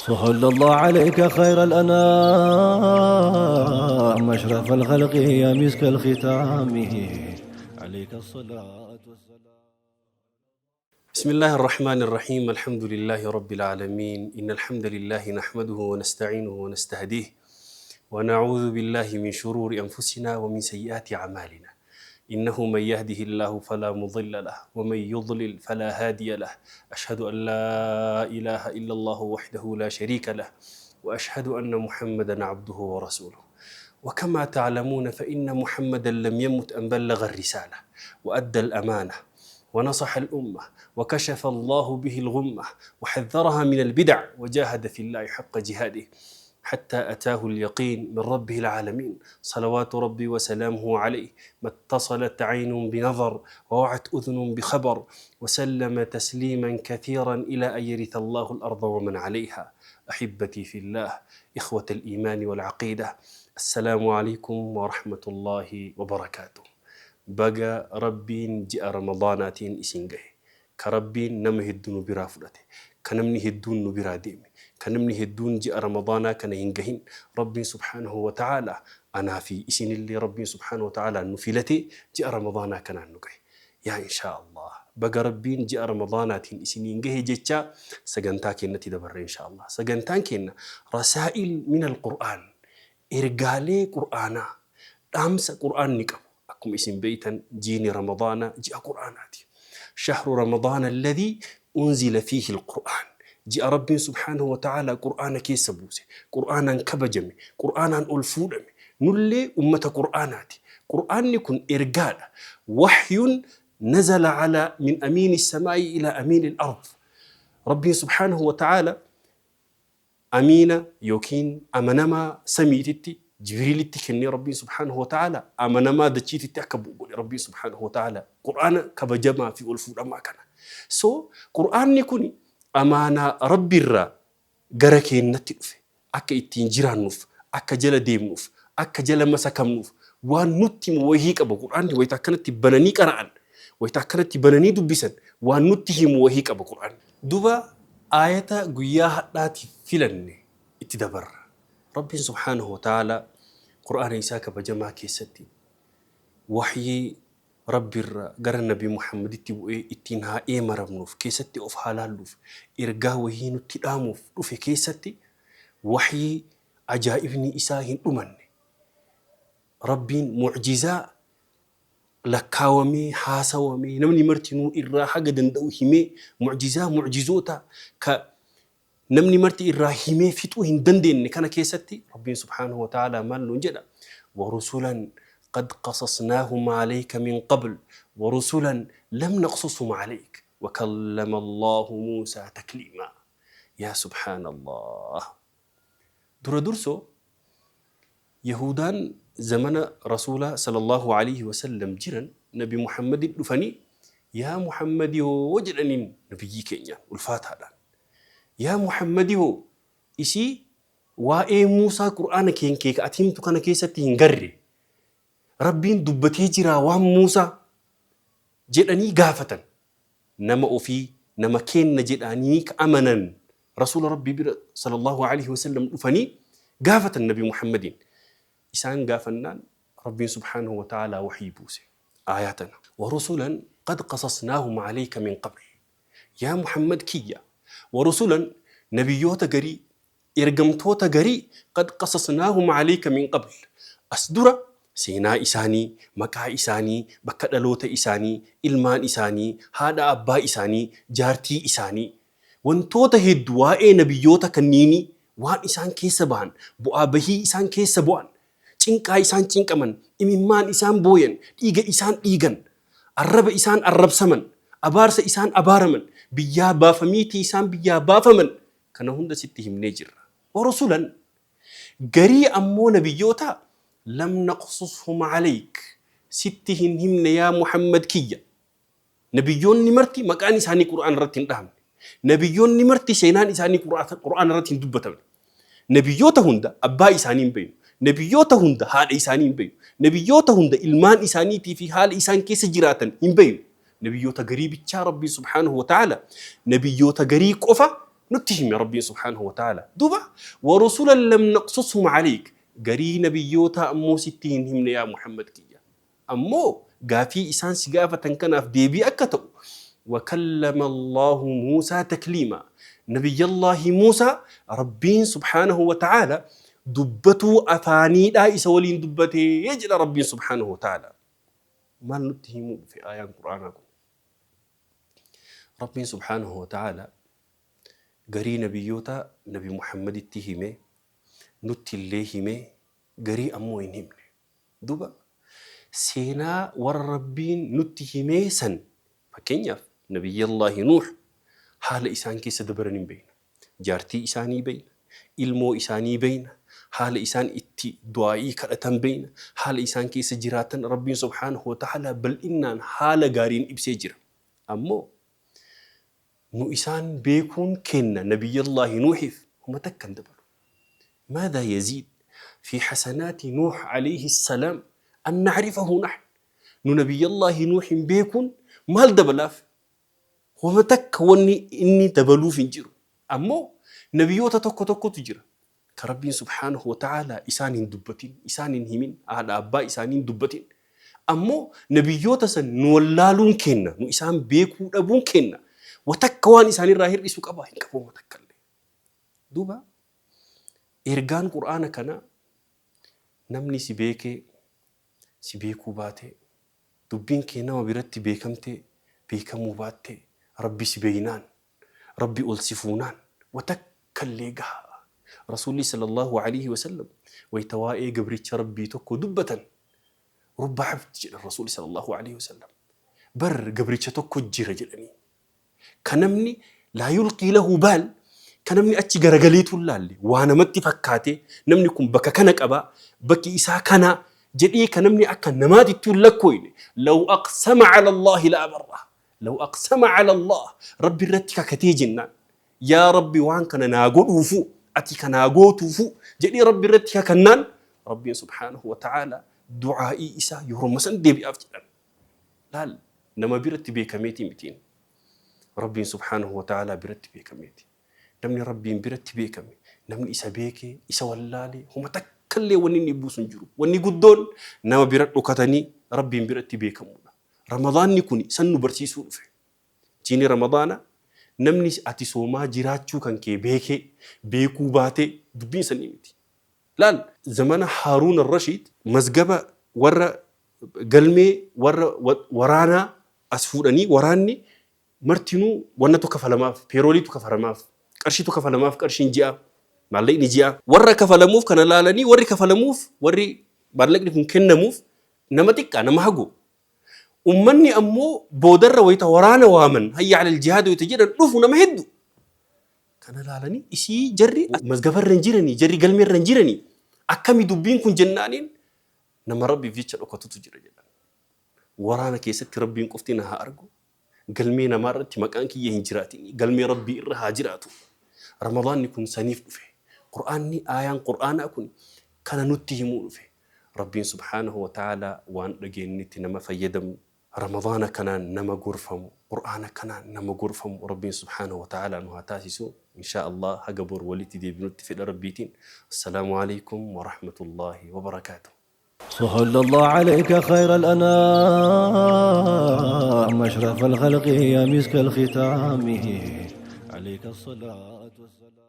صلى الله عليك خير الأنام، أشرف الخلق يا مسك الختام، عليك الصلاة والسلام. بسم الله الرحمن الرحيم، الحمد لله رب العالمين، إن الحمد لله نحمده ونستعينه ونستهديه، ونعوذ بالله من شرور أنفسنا ومن سيئات أعمالنا، إنه من يهده الله فلا مضل له ومن يضلل فلا هادي له، أشهد أن لا إله إلا الله وحده لا شريك له، وأشهد أن محمدا عبده ورسوله. وكما تعلمون فإن محمدا لم يمت أن بلغ الرسالة وأدى الأمانة ونصح الأمة وكشف الله به الغمة وحذرها من البدع وجاهد في الله حق جهاده حتى أتاه اليقين من ربه العالمين، صلوات ربي وسلامه عليه، ما اتصلت عين بنظر ووعت أذن بخبر، وسلم تسليما كثيرا إلى أن يرث الله الأرض ومن عليها. أحبتي في الله، إخوة الإيمان والعقيدة، السلام عليكم ورحمة الله وبركاته. Baga Rabbiin ji'a Ramadaanaatiin isin gahe. Ka Rabbiin nama hedduu nu biraa fudhate. Ka namni hedduun nu biraa deeme. Ka namni hedduun ji'a Ramadaanaa kana hin gahin, Rabbiin subhaanahu wa ta'aalaa anaa fi isinillee Rabbiin subhaanahu wa ta'aalaa nu filatee ji'a Ramadaanaa kanaan nu gahe. Yaa inshaa Allah baga Rabbiin ji'a Ramadaanaatiin isiniin gahe jechaa sagantaa keennatti dabarra inshaa Allah. Sagantaan keenna Rasaa'il minal Qur'aan, ergaalee Qur'aanaa, dhaamsa Qur'aanni qabu. Akkuma isin beeytan jiini Ramadaanaa ji'a Qur'aanaati. Shahru Ramadaana alladhii unzila fiihi al-Qur'aan. Ji'a Rabbiin subhaanahu wa ta'aalaa Qur'aana keessa buuse, Qur'aanaan kabajame, Qur'aanaan ol fuudhame. Nullee ummata Qur'aanaati. Qur'aanni kun ergaadha. Wahyun nazala alaa min amiini samaa'i ilaa amiini al-ard. Rabbiin subhaanahu wa ta'aalaa amiina yookiin amanamaa samiititti Jibriilitti kennee Rabbiin subhaanahu wa ta'aalaa amanamaa dachiititti akka bu'u godhe Rabbiin subhaanahu wa ta'aalaa Qur'aana kabajamaa fi ol fuudhamaa kana. So Qur'aanni kuni amaanaa Rabbiirraa gara keennatti dhufe, akka ittiin jiraannuuf, akka jala deemnuuf, akka jala masakamnuuf waan nutti himu wahii qaba. Qur'aanni wayita akkanatti bananii qara'an, wayita akkanatti bananii dubbisan, waan nutti himu wahii qaba Qur'aanni. Duba aayata guyyaa hadhaatiif filanne itti dabarra. Rabbiin subhaanahu wa ta'aalaa Qur'aana isaa kabajamaa keessatti wahyii Rabbirraa gara Nabi Muhammaditti bu'ee ittiin haa eemaramnuuf, keessatti of haa laalluuf, ergaa wahii nutti dhaamuuf dhufe keessatti wahyii ajaa'ibni isaa hin dhumanne, Rabbiin mu'jizaa lakkaawamee, haasawamee, namni martinuu irraa haga danda'u himee, mu'jizaa mu'jizoota ka namni marti irraa himee fixuu hin dandeenne kana keessatti Rabbiin subhaanahu wa ta'aalaa maal nuun jedha? Warusulan qad qasasnaahum alayka min qabl warusulan lam naqsushum alayk wa kallama Allaahu Muusaa takliimaa. Yaa subhaanallah! Dura dursoo Yahuudaan zamana Rasuulaa sallallaahu aleyhi wa sallam jiran Nabi Muhammadit dhufanii yaa Muhammadihoo jedhaniin Nabiyyii keenyaan ulfaataadhaan. Yaa Muhammadihoo, isii waa'ee Muusaa Qur'aana keenkee ka ati himtu kana keessatti hin garre. Rabbiin dubbatee jiraa waan Muusaa? Jedhanii gaafatan. Nama ofii nama keenna jedhaanii ka amanan Rasuula Rabbii bira sallallaahu aleyhi wa sallam dhufanii gaafatan Nabi Muhammadiin. Isaan gaafannaan Rabbiin subhaanahu wa ta'aalaa wahyii buuse. Aayaa tana. Warusulan qad qasasnaahum aleyka min qabl. Yaa Muhammad kiyya, warusulan, nabiyyoota garii, ergamtoota garii, qad qasasnaahum aleyka min qabl, as dura seenaa isaanii, maqaa isaanii, bakka dhaloota isaanii, ilmaan isaanii, haadha abbaa isaanii, jaartii isaanii, wantoota heddu waa'ee nabiyyoota kanniinii, waan isaan keessa bahan, bu'aa bahii isaan keessa bu'an, cinqaa isaan cinqaman, imimmaan isaan booyan, dhiiga isaan dhiigan, arraba isaan arrabsaman, abaarsa isaan abaaraman, biyyaa baafamiitii isaan biyyaa baafaman, kana hunda sitti himnee jirra. Warusulan, garii ammoo nabiyyootaa, lam naqsushum aleyk, sitti hin himne yaa Muhammad kiyya. Nabiyyoonni marti maqaan isaanii Qur'aana irratti hin dhahamne. Nabiyyoonni marti seenaan isaanii Qur'aana irratti hin dubbatamne. Nabiyyoota hunda abbaa isaanii hin beeknu. Nabiyyoota hunda haadha isaanii hin beeknu. Nabiyyoota hunda ilmaan isaaniitii fi haala isaan keessa jiraatan hin beeknu. Nabiyyoota garii bichaa Rabbiin subhaanahu wa ta'aala nabiyyoota garii qofa Nutti hime Rabbiin subhaanahu wa ta'ala. Duuba warusulan lam naqsushum alayk, garii nabiyyootaa ammoo sitti hin himne yaa Muhammad kiyya. Ammoo gaafii isaan si gaafatan kanaaf deebii akka ta'u, wakallama Allahu Muusaa takliima, Nabiyyallaahi Muusaa Rabbiin subhaanahu wa ta'ala dubbatuu afaaniidhaa isa waliin dubbatee jedha Rabbiin subhaanahu wa ta'ala. Maal nutti himuu dhufe aayaan Qur'aanaa kun? Rabbiin subhaanahu wa ta'ala garii nabiyyootaa Nabi Muhammaditti hime, nutti illee hime, garii ammoo hin himne. Duuba seenaa warra Rabbiin nutti himee san, fakkeenyaaf Nabiyyallaahi Nuuh, haala isaan keessa dabaran hin beeyna. Jaartii isaanii beeyna, ilmoo isaanii beeyna, haala isaan itti du'aa'ii kadhatan beeyna, haala isaan keessa jiraatan Rabbiin subhaanahu wa ta'aalaa bal'innaan haala gaariin ibsee jira. Ammoo nu isaan beekuun keenna Nabiyyallaahi Nuuhiif homa takka hin dabalu. Maadhaa yaziid fi hasanaati Nuuh alayhi salaam an na'rifahu nahn? Nu Nabiyyallaahi Nuuhin beekuun maal dabalaaf? Homa takka wanni inni dabaluuf hin jiru. Ammoo nabiyyoota tokko tokkotu jira ka Rabbiin subhaanahu wa ta'aalaa isaan hin dubbatin, isaan hin himin, haadha abbaa isaanii hin dubbatin. Ammoo nabiyyoota san nu wallaaluun keenna, nu isaan beekuu dhabuun keenna wa takka waan isaanirraa hir'isu qabaa? Hin qabu homa takkallee. Duuba ergaan Qur'aana kanaa, namni si beekee si beekuu baatee, dubbiin kee nama biratti beekamtee beekamuu baattee, Rabbi si beeynaan, Rabbi ol si fuunaan wa takkallee gahaa. Rasuulli sallallaahu aleyhi wa sallam wayta waa'ee gabricha Rabbii tokko dubbatan, rubba abd jedhan Rasuulli sallallaahu aleyhi wa sallam. Bar gabricha tokko jira jedhanii. Ka namni laa yulqii lahu baal, ka namni achi garagaleetu hin laalle, waa namatti fakkaatee namni kun bakka kana qabaa, bakki isaa kanaa jedhee, ka namni akka namaatittuu hin lakkooyne, law aqsama cala Allaahi la abarra, law aqsama cala Allah, Rabbi irratti kakatee jennaan, yaa Rabbi waan kana naa godhuufu ati kanaa gootuufu jedhee Rabbi irratti kakannaan, Rabbiin subhaanahu wa ta'aalaa du'aa'ii isaa yeroma san deebi'aaf jedhan. Laal, nama biratti beekameeti mitiin. Rabbiin subhaanahu wa ta'aalaa biratti beekameeti. Namni Rabbiin biratti beekame, namni isa beekee, isa wallaalee, homa takkallee wanni inni buusu hin jiru. Wanni guddoon nama bira dhokatanii Rabbiin biratti beekamuudha. Ramadaanni kun san nu barsiisuu dhufe. Jiini Ramadaana namni ati soomaa jiraachuu kan kee beekee, beekuu baatee, dubbiin sanii miti. Laal, zamana Haaruun al-Rashiid mazgaba warra galmee warra waraanaa as fuudhanii, waraanni martinuu wannatu kafalamaaf, peerooliitu kafalamaaf, qarshiitu kafalamaaf, qarshiin ji'a, maallaqni ji'a. Warra kafalamuuf kana laalanii, warri kafalamuuf, warri maallaqni kun kennamuuf nama xiqqaa, nama hagoo. Ummanni ammoo boodarra wayita waraana waaman, hayya alal jihaad wayita jedhan dhufu nama heddu. Kana laalanii, isii jarri mazgabarra hin jiranii, jarri galmeerra hin jiranii, akkami dubbiin kun jennaaniin, nama Rabbiif jecha dhokatutu jira jedhan. Waraana keessatti Rabbiin qofti na haa argu, galmee namaa irratti maqaan kiyya hin jiraatin, galmee Rabbii irra haa jiraatu. Ramadaanni kun saniif dhufe. Qur'aanni, aayaan Qur'aanaa kun kana nutti himuu dhufe. Rabbiin subhaanahu wa ta'aalaa waan dhageennetti nama fayyadamu, Ramadaana kanaan nama gorfamu, Qur'aana kanaan nama gorfamu Rabbiin subhaanahu wa ta'aalaa nu haa taasisu. Inshaa Allah haga bor walitti deebinutti fedha Rabbiitiin. Assalaamu alaikum wa rahmatullaahi wa barakaatuh. صلى الله عليك خير الأنام، أشرف الخلق يا مسك الختام، عليك الصلاة والسلام.